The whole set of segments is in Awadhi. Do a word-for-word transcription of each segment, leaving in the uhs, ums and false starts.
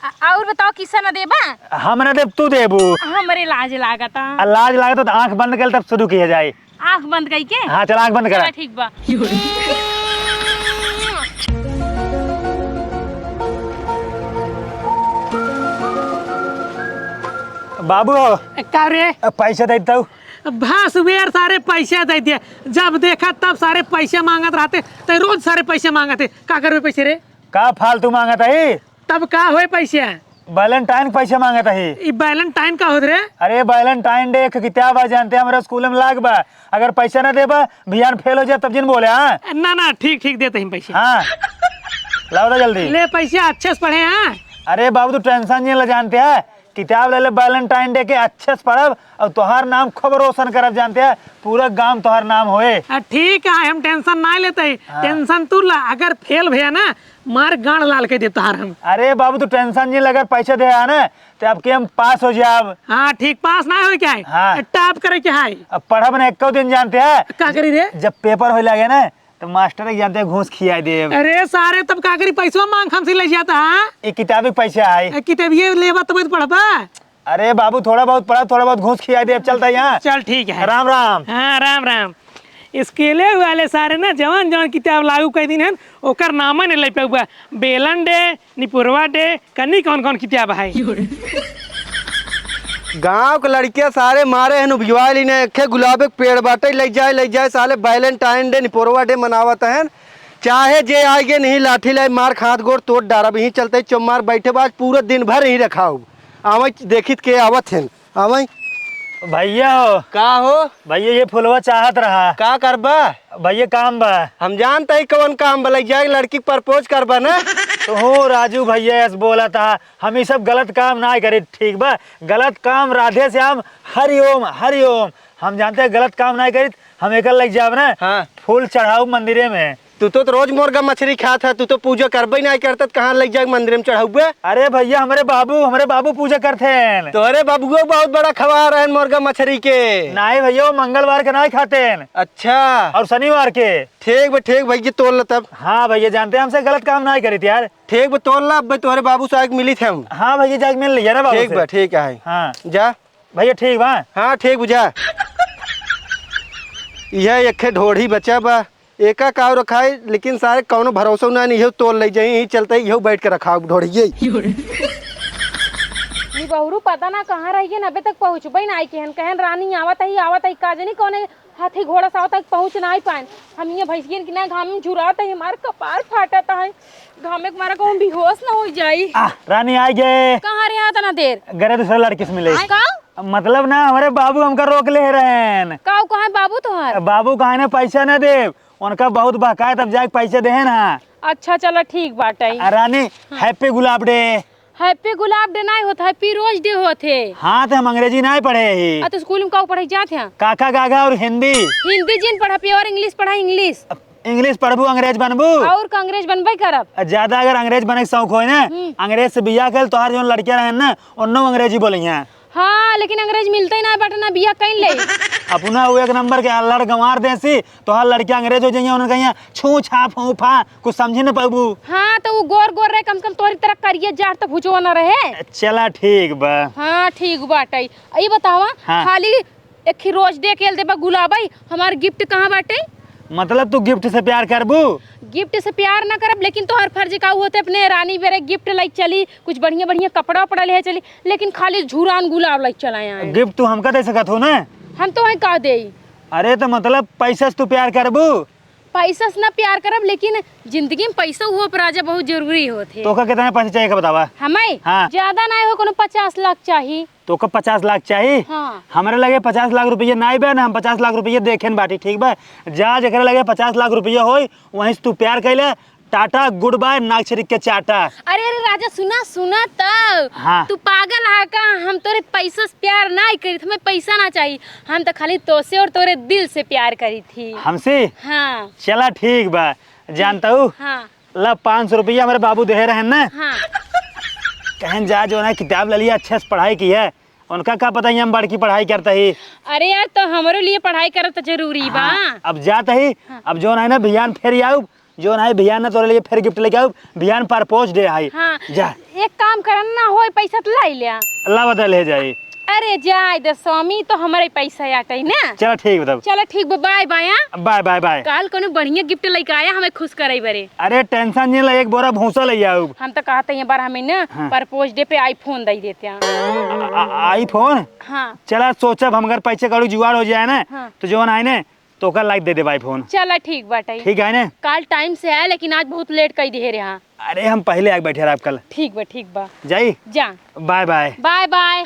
आ, और बताओ, किसा न देबा? हम न देब, तू देबू। हमरे लाज लागता। आ, लाज लागता तो आँख बंद कर, तब शुरू किया जाए। आँख बंद कइके? हाँ, चल, आँख बंद करा। चला, ठीक बा। बाबू हो। का रे? अब पैसा दे दऊ। भा सुबेर सारे पैसा दे दिए, जब देखा तब सारे पैसे मांगत रहते, तो रोज सारे पैसे मांगते। का करबे पैसे रे? का फालतू मांगत है? तब का होए पैसे? Valentine के पैसे मांगत है। ई Valentine का होत रे? अरे Valentine Day एक किताब है, जानते हैं, हमारे स्कूल में लाग बा। अगर पैसा ना देबा, बिहान फेल हो जाए, तब जिन बोले, हाँ? ना, ना, ठीक, ठीक, देते हैं पैसे। हाँ, लाओ तो जल्दी। ले पैसे अच्छे से पढ़े, हाँ? अरे बाबू, तू tension नहीं ले, जानते हैं, किताब ले ले Valentine Day के, अच्छे से पढ़ब और तोहार नाम खूब रोशन करब, जानते हैं, पूरा गांव तोहार नाम होए। आ, ठीक है, हम tension ना लेते हैं, हाँ। Tension तू ला, अगर फेल भैया ना, मार गांड लाल के दे तोहार हम। अरे बाबू, तू tension नहीं ले, अगर पैसे दे आना, तो आपके हम पास हो जाब। हाँ, ठीक, पास ना होए क्या है? हाँ। Top करे क्या है? अब पढ़ब ना एको दिन, जानते हैं। का करी रे? जब पेपर होए लगे ना, तो मास्टर के जानते हैं घूस खिया देब। अरे सारे, तब का करी, पैसवा मांग हमसे ले जाता, हाँ? ये किताबी पैसा है। ए, किताबिये लेबा तब तो पढ़बा। अरे बाबू, थोड़ा बहुत पढ़ा, थोड़ा बहुत घूस खिया देब, चलता यहाँ। चल ठीक है। राम राम। हाँ, राम राम। स्कूले वाले सारे ना जवन जवन किताब लागू कर दिन हन, ओकर नाम नहीं ले पाउबा। बेलन डे, निपुरवा डे, कनी कौन कौन किताब है? गांव के लड़किया सारे मारे हन उबियाइल, इन्हें एके गुलाबे के पेड़ बाटे, ले जाए, ले जाए, साले Valentine Day, निपोरवा डे मनावत हन। चाहे जे आइगे नहीं, लाठी लाई मार, हाथ गोड़ तोड़ डारब, यहीं चलते चुम्मार बैठे बा, आज पूरा दिन भर यहीं रखाउब। आवै देखित के आवत हन, आवै। भैया हो। का हो? भैया, ये फुलवा चाहत रहा। का करबा? भैया, काम बा। हम जानत ही कवन काम बा, लइ जाए लड़की के propose करबा ना। तो हो राजू भैया, ऐस बोलत हा, हम ई सब गलत काम नाहीं करित, ठीक बा? गलत काम राधे श्याम, हरि ओम, हरि ओम। हम जानते हैं गलत काम नाहीं करित, हम एकर लइ जाब ना, हाँ। फूल चढ़ाउब मंदिरे में। तू तो रोज मुर्गा मछरी खात है, तू तो पूजा करबे नाहीं करत, कहाँ लइ जाए मंदिर में चढ़ाउबे? अरे भैया, हमरे बाबू, हमरे बाबू पूजा करत हैं। तोहरे बाबुओ बहुत बड़ा खवार है मुर्गा मछरी के। नाहीं भैया, वो मंगलवार के नाहीं खाते हैं। अच्छा। और शनिवार के। ठीक बा, ठीक भैया, तोल ला तब। हाँ भैया, जानते हैं हमसे गलत काम नाहीं करित यार। ठीक बा, तोल ला, अब तोहरे बाबू से आके मिलित हम। हाँ भैया, जाके मिल लिया ना बाबू ठीक से। बा, ठीक है। हाँ। जा। भैया, ठीक बा। हाँ, ठीक बा, जा। यह एके ढोढ़ी बचा बा, एका काव रखाई, लेकिन सारे कौनो भरोसा ना, नहीं, इहो तोल लइ जाई, यहीं चलते इहो बैठ के रखाउब ढोढ़िये। निबहुरू पता ना कहाँ रहि गइन, अबे तक पहुँचबे नाहीं किहन। कहन रानी आवत ही, आवत ही, का जानी कौने हाथी घोड़ा से आवत ही, पहुँच नाहीं पाएन। हम ये भैंसियन के ना घाम में झुरात ही, हमार कपार फाटत ही, घामे के मारा कहूँ बेहोश न होइ जाई। आ, रानी आइ गए। कहाँ रहे इतना देर? गरे दूसरे लड़की से मिले। का? मतलब ना, हमरे बाबू हमका रोक ले रहेन। का कहा बाबू तोहार? बाबू कहा ना पैसा ना देब, उनका बहुत बहकाए, तब जाके पैसे देहे ना। अच्छा, चला ठीक बाटे। आ रानी, हाँ। Happy गुलाब डे। Happy गुलाब डे नाहीं होत, Happy Rose Day होत है। हाँ, तो हम अंग्रेजी नाहीं पढ़े ही। आ, तो स्कूल में का पढ़े जात हैं? काका गागा और हिंदी। हिंदी जिन पढ़ा, pure English पढ़ा, English। अब English पढ़बू, अंग्रेज बनबू? और का अंग्रेज बनबे करब। आ, ज्यादा अगर अंग्रेज बने के शौक होए ना, हम्म। अंग्रेज से बियाह कर, तोहार जौन लड़कियां रहेन ना, उन्नो अंग्रेजी बोलइहैं। हाँ, लेकिन अंग्रेज मिलते ही ना बाटे, ना बियाह कइल ले। अपना वो एक नंबर के अल्लड़ गंवार देसी, तोहार लड़कियां अंग्रेज हो जाइहैं, उन्हें कहिहैं, "छू छा फू फा", कुछ समझी न पाबू। हाँ, तो वो गोर गोर रहे, कम से कम तोहरी तरह करिया जाट तो भुजवा न रहे। चला ठीक बा। हाँ, ठीक बाटे। ई बतावा, हाँ। खाली एक ही Rose Day के देबा गुलाबई, हमार gift कहाँ बाटे? मतलब तू gift से प्यार करबू? Gift से प्यार ना करब, लेकिन तोहार फर्ज का होते अपने रानी बेरे gift लाई चली, कुछ बढ़िया बढ़िया कपड़ा उपड़ा ले चली, लेकिन खाली झुरान गुलाब लाई चला आए। Gift तू हमका दे सकत हो ना? हम तो वहीं कह देई। अरे तो मतलब पैसा से तू प्यार करबू? पैसा से ना प्यार करब, लेकिन जिंदगी में पैसा हुआ पर राजा बहुत जरूरी होत है। तोका कितना पैसा चाहिए का बतावा? हमें? हाँ। ज्यादा ना हो, कोनो पचास लाख चाही। तोका पचास लाख चाही? हाँ। हमरे लगे पचास लाख रुपया नाई बा ना, हम पचास लाख रुपया देखेन बाटी, ठीक बा? जा जेकरे लगे पचास लाख रुपया होई, वहीं से तू प्यार कइले, टाटा, good bye, नाक छिरिक के चाटा। अरे, अरे, राजा, सुना, सुना तब। हाँ। तू पागल है का? हम तोरे पैसा से प्यार नाई करित, हमें पैसा ना चाही, हम तो खाली तोसे और तोरे दिल से प्यार करित ही। हमसे? हाँ। चला ठीक बा, जानता हूँ। हाँ। ला, पाँच सौ रुपया हमरे बाबू देहे रहेन ना। हाँ। कहन जा, जौन है किताब ले लिया, अच्छे से पढ़ाई किहे, उनका का पता ही हम बड़की पढ़ाई करता ही। अरे यार, तो हमरे लिए पढ़ाई करत तो जरूरी बा। हाँ, अब जात ही, हाँ। अब जौन है ना बिहान फेर आउब, जौन है बिहान ना तोरे लिए फिर गिफ्ट लेके आउब, बिहान परपोज डे है। हाँ। जा। एक काम करन ना होई, पैसा त लाई ल्या। ला बता ले जाई। अरे जाए दे स्वामी, तो हमरे पैसा आटई ना। चला ठीक बा तब। चला ठीक बा, बाय बाय, हाँ? Bye bye bye. काल कोनो बढ़िया गिफ्ट लेके आया, हमें खुश करे बरे। अरे टेंशन नहीं ला, एक बोरा भूसा ले आउब। हम तो कहते हैं बार हमें ना हाँ। परपोज डे पे आईफोन दे देते हैं। आ- आ- आईफोन? हाँ। चला सोचब हम, अगर पैसे कौड़ी जुगाड़ हो जाए ना हाँ। तो जौन आए ना तो ओकर लाइक दे देब आईफोन। चला ठीक बाटे। ठीक है ना? काल टाइम से आया लेकिन आज बहुत लेट कर दिए रहा। अरे हम पहले आके बैठे रहा कल। ठीक बा, ठीक बा। जाई? जा। Bye bye. Bye bye.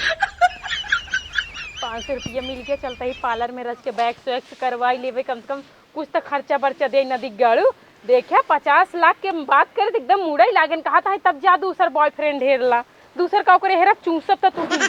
पाँच सौ रुपया मिल के चलते ही पार्लर में रच के वैक्स वैक्स करवाई लेबे, कम से कम कुछ तो खर्चा बर्चा दे न दिख गाड़ू। देखा पचास लाख के बात करे तो एकदम मुड़े लागन, कहा था तब जा दूसर बॉयफ्रेंड ढेर ला। दूसर का ओकरे हेरब चूसब त तू ही।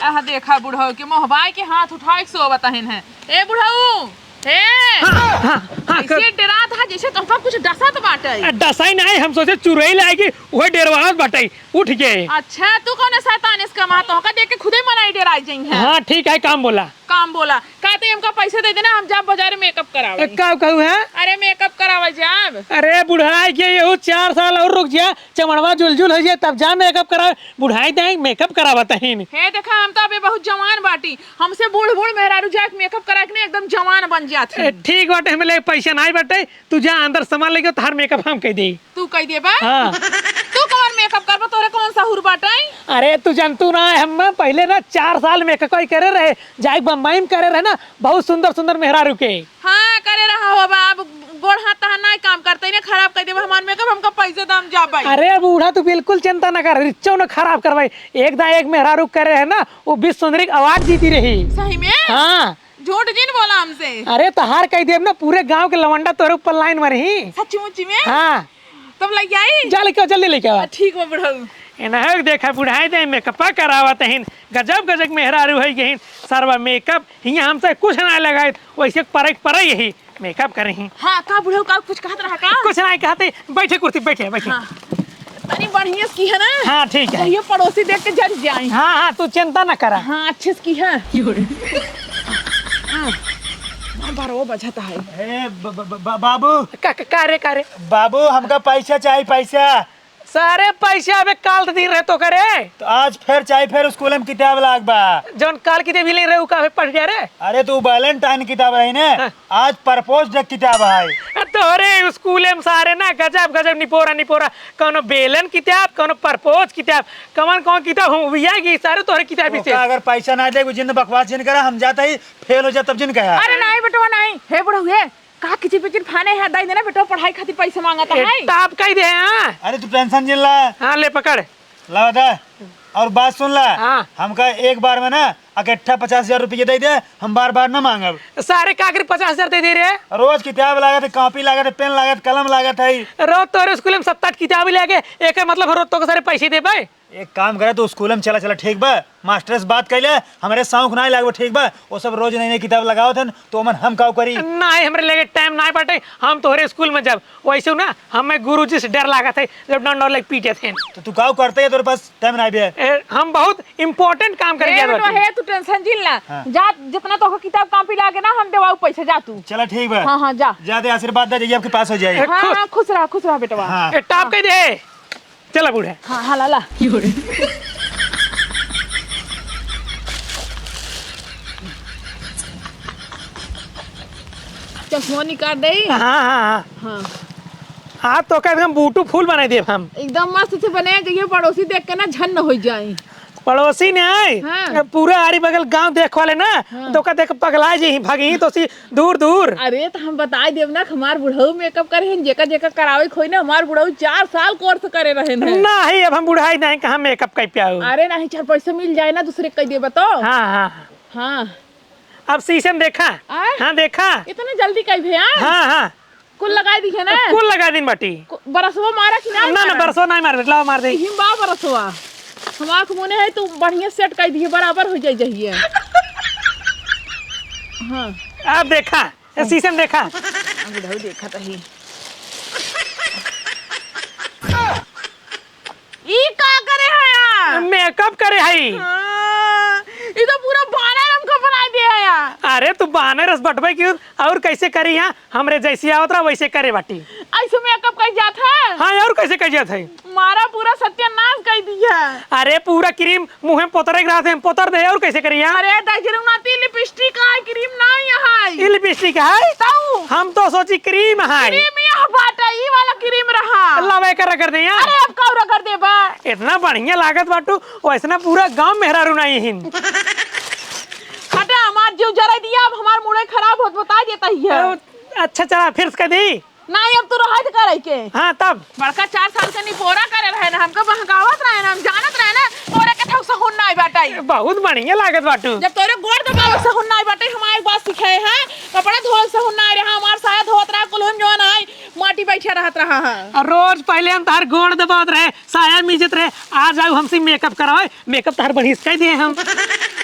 आह, देखा बुढ़ऊ के मोहबाई के हाथ उठाए के सोवत हन है। ए बुढ़ऊ, हे! हाँ, हाँ, हाँ, ऐसे कर- डेरात हा जैसे तोहका कुछ डसत बाटे। आ, डसाई नहीं, हम सोचे चुरैल आएगी, वह डेरवावत बाटे, उठ के। अच्छा, तू कौन शैतान इसका माँ, तोहका देख के खुदे मनाई डेराई जाई है। हाँ, ठीक है, काम बोला। काम बोला। कहते हमका पैसे दे देना, हम जाब बाजार मेकअप करावे। ए, का कहू है? अरे मेकअप करावे जाब। अरे बुढ़ाई के यहू चार साल और रुक जा, चमड़वा जुलजुल हो जाए तब जा मेकअप करावे। बुढ़ाई दे मेकअप करावत हन। हे देखा, हम तो अबे बहुत जवान बाटी, हमसे बूढ़ बूढ़ मेहरारू जाके मेकअप करा के ना एकदम जवान बन जात ए, ही। ठीक बाटे, हमें ले पैसा नहीं बाटे, तू जा अंदर सामान लेके तोहार मेकअप हम कई देई। तू कई देबा? हाँ। तू कौन मेकअप करबा? तोरे कौन सहूर बाटे? अरे तू जानतू ना है, हम पहले ना चार साल मेकअप ही करे रहे, जाए बम्बई में करे रहे ना, बहुत सुंदर सुंदर मेहरारू के। हाँ, करे रहा हो बाब, गोड़ हाथ तहार नाई काम करते, इन्हें खराब कर देबा हमार मेकअप, हमका पैसे दाम जाबे। अरे बूढ़ा तू बिल्कुल चिंता ना कर, रिच्चो न खराब करवाई। एक दा एक मेहरारू करे रहे ना, वो विश्व सुंदरी अवार्ड जीती रही। सही में? हाँ। झूठ जिन बोला हमसे। अरे तहार कई देब ना, पूरे गांव के लवंडा तोरे ऊपर लाइन मारी। सच्ची मुच्ची में? हाँ। तब लइके आई? जा लइके आओ, जल्दी लइके आओ। आ, ठीक बा बुढ़ऊ। एनहक देखा बुढ़ाई दे मेकअपा करावत हन, गजब गजब मेहरारू है गहिन, सरवा मेकअप हियाँ हमसे कुछ ना लगाए, वैसे परक परे यही मेकअप करे ही। हाँ, का बुढ़ऊ का कुछ कहत रहा का? कुछ नहीं कहते, बैठे कुर्सी, बैठे, बैठे। हाँ। तनी बढ़िया से की है ना? हाँ, ठीक है। कहियो पड़ोसी देख के जर जाई। हाँ, हाँ, तू चिंता ना करा। हाँ, अच्छे से की है। हाँ, बारह बजत है। ए, ब-, ब-, ब-, ब-, बाबू। का, का, का रे, का रे? बाबू, हमका पैसा चाही, पैसा। सारे पैसा अबे काल दिन रहे तो करे। तो आज फिर चाही, फिर स्कूल में किताब लाग बा। जौन काल किताब ही ले रहे, उ काहे पढ़ जा रे? अरे, तू वैलेंटाइन किताब रही ने? हाँ। आज परपोज डे किताब है। तोहरे स्कूले में सारे ना गजब गजब निपोरा निपोरा, कौनो बेलन किताब, कौनो परपोज किताब, कौन कौन किताब हम उबिया गई सारे तोहरे किताब ही से। ओका अगर पैसा ना दे, जिन बकवास जिन करा, हम जाता ही फेल हो जा तब जिन कहा। अरे नहीं बेटवा नहीं, हे बुढ़ऊ हे, का किचिर पिचिर फाने है, दई देना बेटवा पढ़ाई खातिर पैसा मांगता ए, है। ताप कई दे हाँ। अरे तू टेंशन जिन ला। हाँ ले पकड़। ला बता, और बात सुन ला। हाँ। हमका एक बार में ना इकट्ठा पचास हजार रुपये दे दे, हम बार बार ना मांगब। सारे का करी पचास हजार दे दे रे। रोज किताब लागत है, कॉपी लागत है, पेन लागत, कलम लागत है। रोज तोरे स्कूल में सत्त आठ किताब लागे, एक मतलब रोज तो के सारे पैसे देबे। एक काम करे, तू स्कूल में चला, चला, ठीक बा, मास्टर से बात कर ले, हमरे शौक ना लागबे, ठीक बा, वो सब रोज नई नई किताब लगावत हन, तो ओमन हम काउ करी? नहीं, हमरे लगे टाइम ना बाटे, हम तोहरे स्कूल में जब वैसे ना, हमें गुरुजी से डर लागत है, जब डंडा लेके पीटे थे। तो तू काउ करते है, तोरे पास टाइम ना बे? ए, हम बहुत इंपॉर्टेंट काम करे ए, जात बेटवा, बाटी। हे, तू टेंशन जिन ला। हाँ। जा, जितना तोहके किताब कॉपी लागे ना, हम देवाऊ पैसा, जा तू। चला, ठीक बा। हाँ, हाँ, जा। जा दे, आशीर्वाद दे, जइया आपके पास हो जाई। ए, हाँ, खुश। हाँ, खुश रहा, बेटवा। हाँ। ए, टॉप कह दे। चला, बूढ़े। हाँ, हाँ, ला, ला। चश्मा निकाल दे। हाँ, हाँ, हाँ। हाँ। आज तो का एकदम ब्यूटीफुल बनाई देब हम। एकदम मस्त से बने, जइया पड़ोसी देख के ना झन हो जाए। पड़ोसी नहीं, हाँ। पूरा आरी बगल गांव देख वाले ना, हाँ। तो का देख पगला जी, भागी तो सी दूर, दूर। अरे, तो हम बताई देब ना, हमार बुढ़ऊ मेकअप करे हैं, जेका, जेका करावे के होई ना, हमार बुढ़ऊ चार साल कोर्स करे रहे हैं। नहीं, अब हम बुढ़ाई नहीं, कहाँ मेकअप कर पाऊ। अरे, नहीं, चार पैसा मिल जाए ना, दूसरे कह देबा तो। हाँ, हाँ। हाँ। अब शीशे में देखा। आय? हाँ, देखा। इतना जल्दी कह भैया? हाँ, हाँ। कुल लगाई दी है ना? कुल लगाई दिन बाटी। कु-, बरसवा मारा कि ना ना, ना, मारा? बरसवा नहीं मार, लावा मार दे। हिम बा बरसवा। हमार को मने है, तू बढ़िया सेट कर दिए, बराबर हो जाई जहिए। हाँ। अब देखा। ए, शीशे में देखा। अब बुढ़ऊ देखा तही। ई का करे है यार? मेकअप करे है। हाँ, ई तो पूरा बानर हमको बनाई दिया है यार। अरे तू बहाने रस बटबे की, और कैसे करी? यहाँ हमरे जैसी आवत रहा वैसे करे बाटी। ऐसे मेकअप कइ जात है? हाँ, और कैसे कइ जात है? मारा पूरा सत्यानाश कइ दिया। अरे पूरा क्रीम मुँह में पोतरे के रहत है, हम पोतर दे, और कैसे करी यहाँ? अरे डजरू नाती, लिपस्टिक है, क्रीम नहीं है। ई लिपस्टिक है? तऊ? हम तो सोची क्रीम है। क्रीम यह बाटा, ई वाला क्रीम रहा। लावे का रगड़ दे यहाँ। अरे अब का रगड़ देबा? इतना बढ़िया लागत बाटू, वैसना पूरा गाँव मेहरारू नहीं हिन। हटा, हमार जीव जराई दिया, अब हमार मूड़े खराब होत, बताइ देता ही है। अच्छा चला, फिर से कह दी। नहीं, अब तू रहत करे के। हाँ, तब? बड़का चार साल के निपोरा करे रहे ना, हमका बहकावत रहे ना, हम जानत रहे ना, तोरे के ठौक सहून नाई बाटे। बहुत बढ़िया लागत बाटू। जब तोरे गोड़ दबावे सहून नाई बाटे, हमार एक बात सिखाए हैं, कपड़ा धोए सहून नाई रहा, हमार साया धोत रहा, कुल्हुम जवन आई, माटी बैठे रहत रहा है। और रोज पहले हम तहार गोड़ दबावत रहे, साया मीजत रहे, आ जाऊ हमसे मेकअप करावे, मेकअप तहार बढ़िया से कर दिए हम।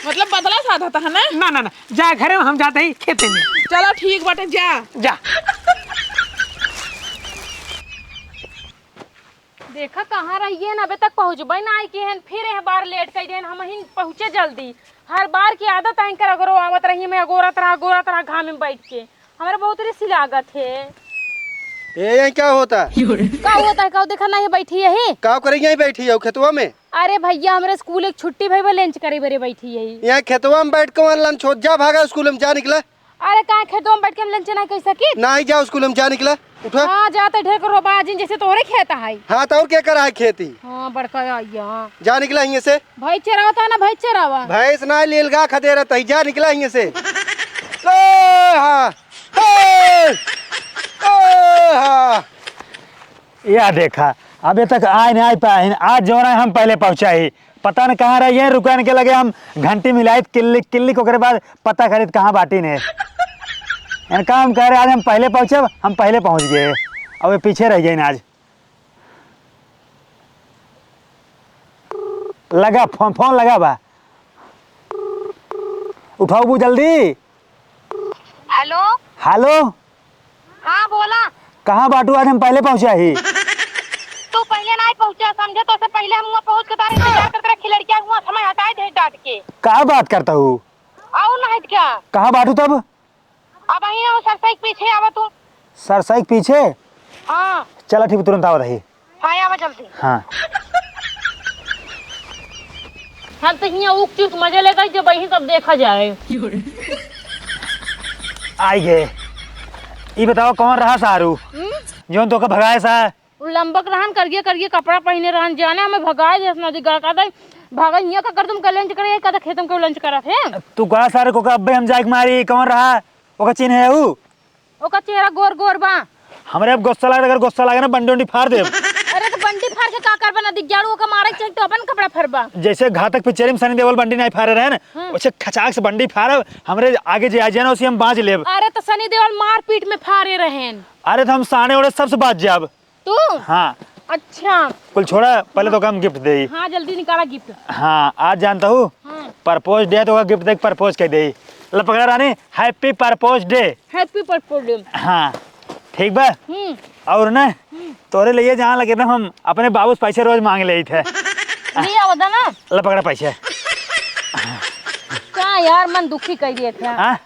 मतलब बदला साधत है ना? ना, ना, ना, जा घरे में, हम जाते ही खेते में। चलो ठीक बाटे, जा। जा। देखा कहाँ रहिए न, अबे तक पहुँचबे ना आई कि हन, फिर यह बार लेट कर देन, हम ही पहुँचे जल्दी। हर बार की आदत है इनकर, अगरो आवत रही मैं अगोरत रहा, अगोरत रहा घाम में बैठ के। हमरा बहुत रिस लागत है। ए, यहीं क्या होता? का होता है? का देखा नहीं बैठी यही? का करे यहीं बैठी है खेतवा में? अरे भैया, हमरे स्कूल एक छुट्टी भई बा, लंच करे बरे बैठी यही। यहाँ खेतवा में बैठ के वहाँ लंच होत, जा भागा स्कूल में, जा निकला। अरे काहे खेतवा में बैठ के हम लंच नहीं कर सकी? नहीं, जा स्कूल में, जा निकला, उठा। हाँ, जा तो ढेर करो बाजिन, जैसे तोहरे खेत है। हाँ, तो और क्या करा है खेती? हाँ, बड़का आइया। जा निकला हियाँ से। भैंस चरावत है ना, भैंस चरावा। भैंस ना, लीलगाय खदेरत है, जा निकला हियाँ से। ए, हाँ। ए, ए, हाँ। या देखा, अबे तक आए नहीं आए पाए, आज जौन है हम पहले पहुँचा ही। पता न कहाँ रही है, रुकन के लगे हम घंटी मिलाइत किल्लिक किल्लिक, ओकरे बाद पता करीत कहाँ बाटी ने। इनका हम कह रहे आज हम पहले पहुँचब, हम पहले पहुँच गए, अब ये पीछे रह गए आज। लगा फोन, फोन लगा बा, उठाओ बू जल्दी। हेलो। हेलो। हाँ, बोला। कहाँ बाटू? आज हम पहले पहुँचा ही। तू पहले नहीं पहुँचा, समझे? तो से पहले हम वहाँ पहुँच के तारे इंतजार करते रहे, लड़किया हुआ समय हटाए दे डांट के। का बात करता हूँ? और नहीं क्या? कहाँ बाटू तब? अब वहीं ना, सरसई के पीछे आवा तू। सरसई के पीछे? हाँ। चला ठीक, तुरंत आवा रही। हाँ, आवा जल्दी। हाँ। हम तो हियाँ उक चुक मजे लेकर जब वहीं तब देखा जाए। आई गे। ई बताओ कौन रहा सारू? हम्म? जौन तोके भगाए सा? उ लंबक रहन, करिए करिए कपड़ा पहिने रहन, जाने हमें भगाए देस नदी गा का दई। भागा हियाँ का कर तुम के लंच करे, का खेतम के लंच करत है? तू कहा सारे को का अब्बे हम जाए के मारी, कौन रहा? ओका चिन्ह है ऊ? ओका चेहरा गोर गोर बा। हमरे अब गुस्सा लागे, अगर गुस्सा लागे ना, बंडी उंडी फाड़ देब। अरे तो बंडी फाड़ के का करबा? ना दिख जाड़ू ओका मारे के चाही तो अपन कपड़ा फरबा। जैसे घातक पिक्चर में सनी देओल बंडी नहीं फाड़े रहे ना, हाँ। वैसे खचाक से बंडी फाड़ब, हमरे आगे जे आ जाए ना, उसे हम बांच लेब। अरे तो सनी देओल मारपीट में फाड़े रहेन। अरे तो हम साने ओड़े सबसे बांच जाब। तू? हाँ। अच्छा। कुल छोड़ा, पहले तो हम गिफ्ट देई। हाँ, जल्दी निकाला गिफ्ट। हाँ, आज जानता हूँ, हाँ। परपोज डे है तो ओका गिफ्ट देके परपोज कर देई। ला पकड़ा रानी, happy propose day. Happy propose day. हाँ, ठीक बा। हम्म। और ना, हम्म। तोरे लिए जहाँ लगे ना, हम अपने बाबू से पैसे रोज मांग लेइत है। ले आवता ना। ला पकड़ा पैसे। का यार, मन दुखी कर दिए थे। हाँ?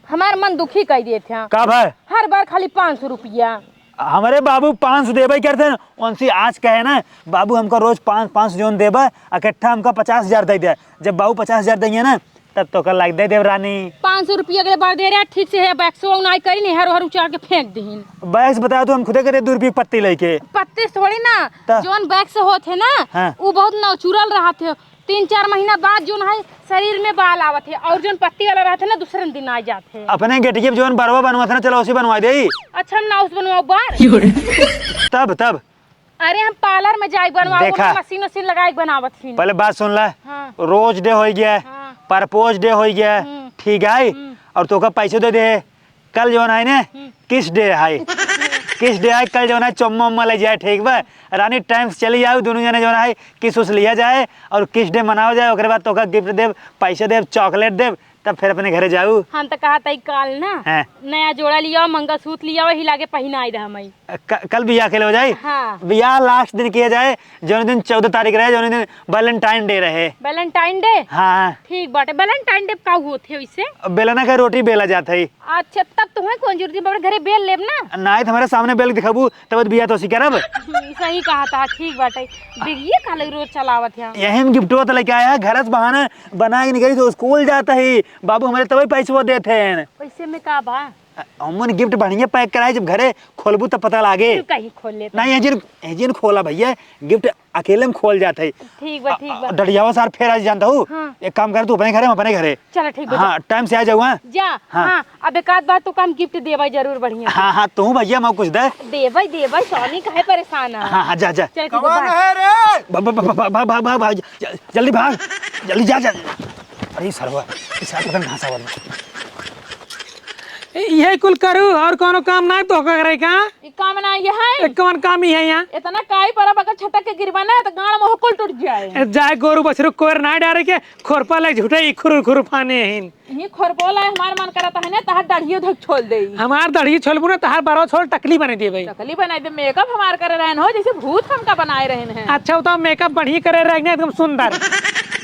हमार मन दुखी कर दिए थे। का भा? हर बार खाली पाँच सौ रुपया। हमरे बाबू पाँच सौ देबे करते हैं, उनसे आज कहे ना, "बाबू, हमका रोज पाँच, पाँच सौ जौन देबे, इकट्ठा हमका पचास हजार दे दे।" जब बाबू पचास हजार देंगे ना, तब तोका लाइक दे देब रानी। पाँच सौ रुपया अगले बार दे रहे, ठीक से है, बैग से उनाई करी नहीं, हर हर उचार के फेंक दीन। बैग से बताओ तो हम खुदे करे दू रुपये पत्ती लेके। पत्ती से थोड़ी ना, त? जौन बैग से होत है ना, हाँ। वो बहुत नेचुरल रहत है। तीन चार महीना बाद जौन है शरीर में बाल आवत है, और जौन पत्ती वाला रहत है ना, दूसरे दिन आ जात है। अपने गेटिए पे जौन बरवा बनवा था ना, चलो उसी बनवा दे। अच्छा, हम नाउस बनवाओ बार। तब, तब। अरे हम पार्लर में जाई बनवाओ, देखा। मशीन उशीन लगाई बनावत ही। पहले बात सुन ला। हाँ। रोज डे हो गया, हाँ। परपोज डे हो गया, हम्म। ठीक है? हम्म। और तोका पैसे दे दे। कल जौन है ने, हम्म। किस डे है? किस डे है? कल जौन है, चुम्मा उम्मा ले जाए, ठीक बा? रानी, टाइम से चली आओ, दोनों जने जौन है, किस उस लिया जाए और किस डे मनावा जाए। ओकरे बाद तोका गिफ्ट देब, पैसे देब, चॉकलेट देब, तब फिर अपने घरे जाऊ। हम तो कहा तई काल ना हाँ। नया जोड़ा लियाओ, मंगलसूत्र लियाओ, वही लागे पहिनाई दे हमई। क-, कल बियाह के ले हो जाए। हाँ। बियाह last दिन किया जाए, जौन दिन चौदह तारीख रहे, जौन दिन Valentine Day रहे। Valentine Day? हाँ। ठीक बाटे। Valentine Day का होत है वैसे? बेलना के रोटी बेला जात है। अच्छा, तब तुम्हें कौन जरूरत है, अपने घरे बेल लेब ना। नाहीं तो हमारे सामने बेल के दिखाबू, तब बियाह तो उसी करब। हम्म, सही कहा था, ठीक बाटे। बिगिया का लग रोज चलावत है। यही हम गिफ्टवा तो लेके आया है, घर से बहाना बना के निकली तो स्कूल जाता ही, बाबू हमारे तबे पैसवा देते हैं। पैसे में का बा? अ, अमन गिफ्ट बढ़िया पैक कराए, जब घरे खोलबू तब पता लागे। तू कहीं खोल लेता। नहीं, एजिन, एजिन खोला भैया, गिफ्ट अकेले में खोल जात है। ठीक बा, अ, ठीक अ, बा। डढ़ियावा सार फेर आज जानता हूँ। हाँ। एक काम कर, तू अपने घरे, हम अपने घरे। चलो, ठीक बा, हाँ, जा। टाइम से आ जाऊ, हाँ? जा, हाँ। हाँ, अब एक आध बार तो काम गिफ्ट देबा जरूर बढ़िया। हाँ, हाँ, तू भैया, मैं कुछ दे। देबा, देबा, स्वामी काहे परेशान है? हाँ, हाँ, जा, जा। चल, ठीक बा, कौन बाय। है रे? भाग, भाग, भाग, भाग, भाग, भाग, भाग, ज-, जल्दी भाग, जल्दी जा, जा। अरे सरवा, इस रात पता नहीं कहाँ से आवाज। ए, यही कुल करू और कोनो काम ना तो का करे का? ई काम ना ये है। ए, कौन काम ही है यहाँ? इतना काई पर अब अगर छटक के गिरबा ना तो गाड़ मोह कुल टूट जाए। ए, जाए गोरू बछरू कोर ना डारे के, खोरपा ले झूठे ही खुरुर खुरुर फाने हिन। ये खोरपा ले हमार मन करता है ना, तहार दाढ़ियो धक छोल दे। हमार दाढ़ी छोलबू ना, तहार बरो छोल टकली बने देबे। टकली बनाई दे, मेकअप हमार करे रहन हो, जैसे भूत हमका बनाए रहन है। अच्छा, बताओ, मेकअप बढ़िया करे रहन, एकदम सुंदर।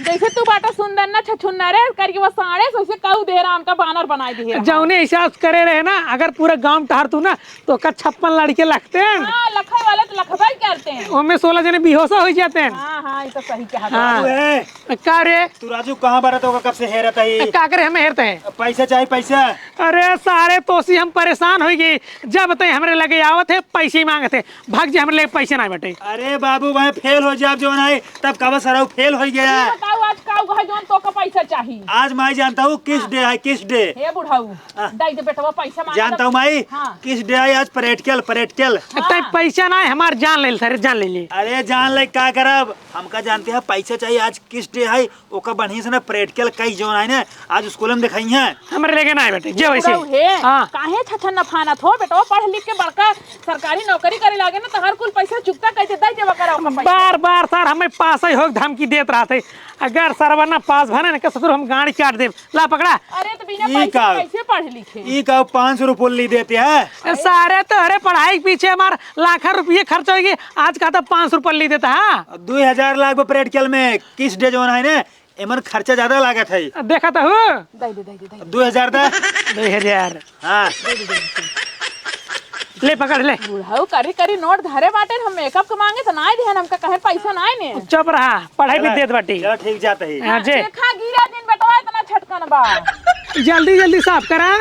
जैसे तू बाटा सुंदर ना छछुन्ना रे, करके वो साड़े से उसे काऊ दे रहा, हमका बानर बनाई दे रहा। जौने हिसाब से करे रहे ना, अगर पूरा गांव टहर तू ना, तो का छप्पन लड़के लगते हैं। हाँ, लखे वाले तो लखबे ही करते हैं। ओमे सोलह जने बेहोश हो जाते हैं। हाँ, हाँ, ये तो सही कहा हाँ। तू। ए, का रे? तू राजू कहाँ बारा तो कब से हेरत है? का करे हमें हेरते हैं? पैसा चाही, पैसा। अरे सारे तोसी हम परेशान हो गए, जब ते हमरे लगे आवत है पैसे मांगत है, भाग जे हमरे लगे पैसे ना बटे। अरे बाबू भाई फेल हो जाब जौन है, तब कब सरऊ फेल हो गया। ये बताओ आज का हुआ जौन तो का पैसा चाही? आज मैं जानता हूँ किस हाँ। डे है, किस डे। हे बुढ़ऊ, आ। दाई दे बेटवा पैसा मांगा जानता हूँ माई, हाँ। किस डे है आज? Practical, practical. हाँ। तै पैसा ना है, हमार जान ले ले, सारे जान ले ले। अरे जान ले का करब, हमका जानते हैं पैसा चाहिए। आज किस डे है, ओका बढ़िया से ना प्रैक्टिकल कई जौन है ना, आज स्कूल में दिखाई है। हमरे लेके ना आए बेटे, जे वैसे। बुढ़ऊ हे, हाँ। काहे छछन न फानत हो बेटवा, पढ़ लिख के बड़का सरकारी नौकरी करे लागे ना, तो हर कुल पैसा चुकता कैसे दे देवा करा ओका पैसा। बार बार सर हमें पास ही हो धमकी देत रहते, अगर सरवा ना पास भरे ना के ससुर हम गाड़ी काट देब। ला पकड़ा। अरे तो बिना ई पैसे का? कैसे पढ़ लिखे? ई का पाँच सौ रुपये ली देते हैं? ए, सारे तोहरे पढ़ाई के पीछे हमार लाखा रुपये खर्च होगी, आज का तो पाँच सौ रुपये ली देता है। दो हजार लाग बा प्रैक्टिकल में, किस डे जौन है ना, एमन खर्चा ज्यादा लागत है। देखा तो हूँ। दे दे, दे दे, दे दे। दो हजार दा। दो हजार। हाँ। ले पकड़ ले। बुढ़ऊ करी करी नोट धरे बाटे, हम मेकअप के मांगे तो नाई देहन, हमका कहे पैसा नाई ने। चुप रहा, पढ़ाई भी चला, देत बाटी। चला ठीक जात ही। हाँ, जे। देखा गिरा दिन बेटवा इतना छटकन बा। जल्दी जल्दी साफ करा।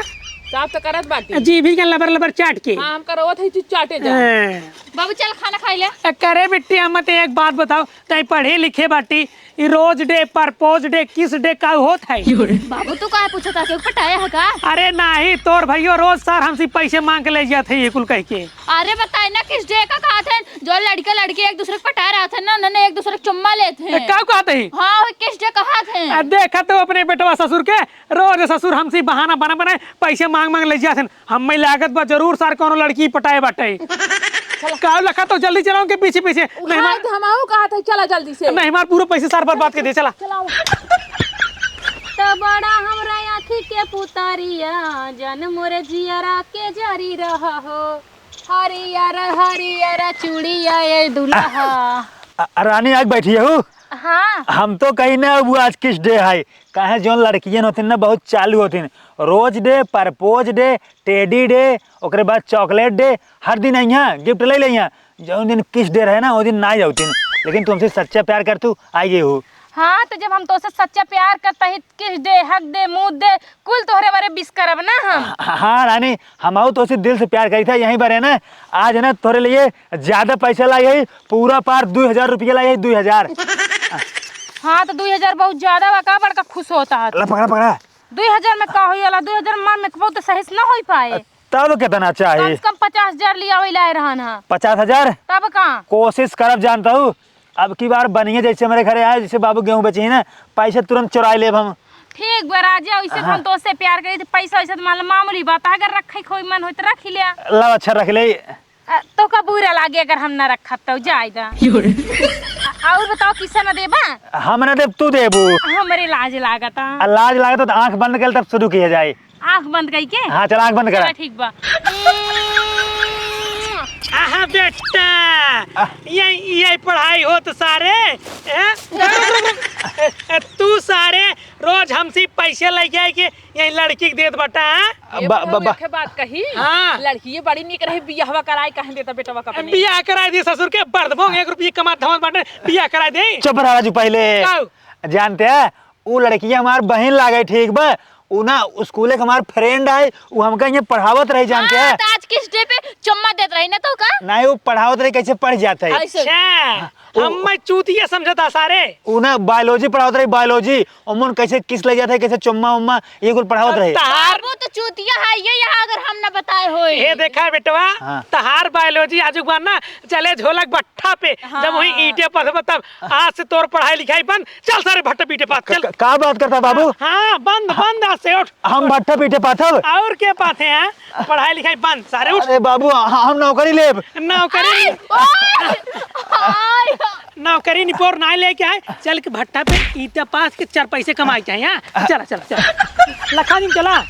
साफ तो करत बाटी। जी भी के लबर लबर चाट के। हाँ, हम करवत है चुप चाटे जा। ए। बाबू चल खाना खाई ले। ए, करे बिट्टी, हम ते एक बात बताओ, तै पढ़े लिखे बाटी, ई रोज डे, परपोज डे, किस डे का होत है? बाबू, तू काहे पूछत हस? केहू पटाया है का? अरे नाही, तोर भइयो रोज सार हमसे पैसे मांग के ले जात है ये कुल कह के। अरे बताए ना किस डे का कहत है, जो लड़के लड़की एक दूसरे के पटाए रहत है ना, उन्होंने एक दूसरे के चुम्मा लेत है। ए, का कहत है? हाँ, वो किस डे कहत है? आ, देखा तो अपने बेटवा ससुर के, रोज ससुर हमसे बहाना बना बनाए पैसे मांग मांग ले जात है। हम्मे लागत बा जरूर सार कौनो लड़की पटाए बाटे। चला। का लखा तो जल्दी चलाओ के पीछे पीछे। नहीं उठा मार- दे, हम आऊ कहा था, चला जल्दी से। नहीं मार पूरा पैसे सार बर्बाद कर दे, चला। चलाओ। त बड़ा हमरा आँखी के पुतरिया, जन मोरे जियरा के जरी रहा हो। हरियर हरियर चूड़िया ए दुल्हा। अ, अ, रानी आके बैठी है हूँ। हाँ। हम तो कही ना अब आज किस डे है, काहे जौन लड़कियन होतिन ना बहुत चालू होतिन, rose day, propose day, teddy day, ओकरे बाद चॉकलेट डे, हर दिन अइहाँ गिफ्ट ले लइहाँ। जौन दिन किस डे रहे ना, वो दिन ना जाउतिन, लेकिन तुमसे सच्चा प्यार करतू, आई गई हो। हाँ, तो जब हम तोसे सच्चा प्यार करता ही, किस डे, हग डे, मूत डे, कुल तोहरे बारे विश करब ना हम। हाँ, हाँ, रानी, हम आऊ तोसे दिल से प्यार करी था, यहीं पर है ना, आज है ना तोरे लिए ज्यादा पैसा लाई है, पूरा पार दुई हजार रुपया लाई है, दुई हजार। हाँ, तो दुई हजार बहुत ज्यादा बा, का बड़का खुश होता है? ला, पकड़ा, पकड़ा। दुई हजार में का होई वाला? दुई हजार में मेकअप तो सही से ना होई पाए। तब कितना चाही? कम से कम पचास हजार लिया वही लाए रहन हा। पचास हजार? तब का? कोशिश करब जानता हूँ, अब की बार बनिए जैसे हमारे घरे आए, जैसे बाबू गेहूँ बेचे ही ना, पैसे तुरंत चुराई लेब हम। ठीक बा राजा, वैसे हाँ। हम तो उससे प्यार करी, तो पैसा वैसे तो मान लो मामूली बात है, अगर रखे कोई मन हो तो रख ही लिया। ला अच्छा रख ले। अ, तो का बुरा लागे अगर हम ना रखब तो जाए दा। और बताओ, किसा न देबा? हम न देब, तू देबू। हमरे लाज लागता। आ, लाज लागता तो आँख बंद कर, तब शुरू किया जाए। आँख बंद कई के? हाँ, चल, आँख बंद करा। चला, ठीक बा। आहा, बेटा, आ। ये, ये पढ़ाई होत सारे, हैं? ए, ए, तू सारे रोज हमसे पैसे लेके आए के यही लड़की के देत बाटा, हैं? ए बा-, बा-, बुढ़ऊ, बा-, एक बात कही, हाँ। लड़की ये बड़ी निक रही, बियाहवा कराए कहन देता बेटवा का अपने। बियाह कराए दे ससुर के, बर्द भोंग एक रुपये कमात धमात बाटे, बियाह कराए दे। चुप रहा राजू, पहले। काऊ? जानते हैं, उ लड़किया हमार बहिन लागे, ठीक बा? उ ना स्कूले के हमार friend आए, उ हमका इहाँ पढ़ावत रही, जानते हाँ, हैं? तो आज kiss day पे चुम्मा देत रही ना तो का? नहीं, उ पढ़ावत रही, कैसे पढ़ जात है। ऐसे। अच्छा, उ हम मैं चूतिया समझता सारे। उ ना biology पढ़ावत रही, biology। ओमन कैसे kiss ले जात है, कैसे चुम्मा उम्मा, ये कुल पढ़ावत रही। तहार बाबू तो चूतिया है, ये यहाँ अगर हम ना बताए होई। ये देखा बेटवा, हाँ। तहार biology आजू बार ना चले झोलक बट्ठा पे, हाँ। जब वहीं ईंटे पथबा तब। आज से तोर पढ़ाई लिखाई बंद। चल सारे भट्टा पीटे पाथ, चल। क-, का बात करता बाबू? हाँ, बंद, बंद आज से, उठ। हम भट्टा पीटे पाथब? और के पाथे हैं? पढ़ाई लिखाई बंद, सारे उठ। अरे बाबू, ह-, हम नौकरी लेब। नौकरी? आय, ओए, आय। नौकरी निपोर ना लेके आए, चल के भट्टा पे ईंटा पाथ के चार पैसे कमाए के आए, हाँ? चला, चला, चला। लखा दिन चला।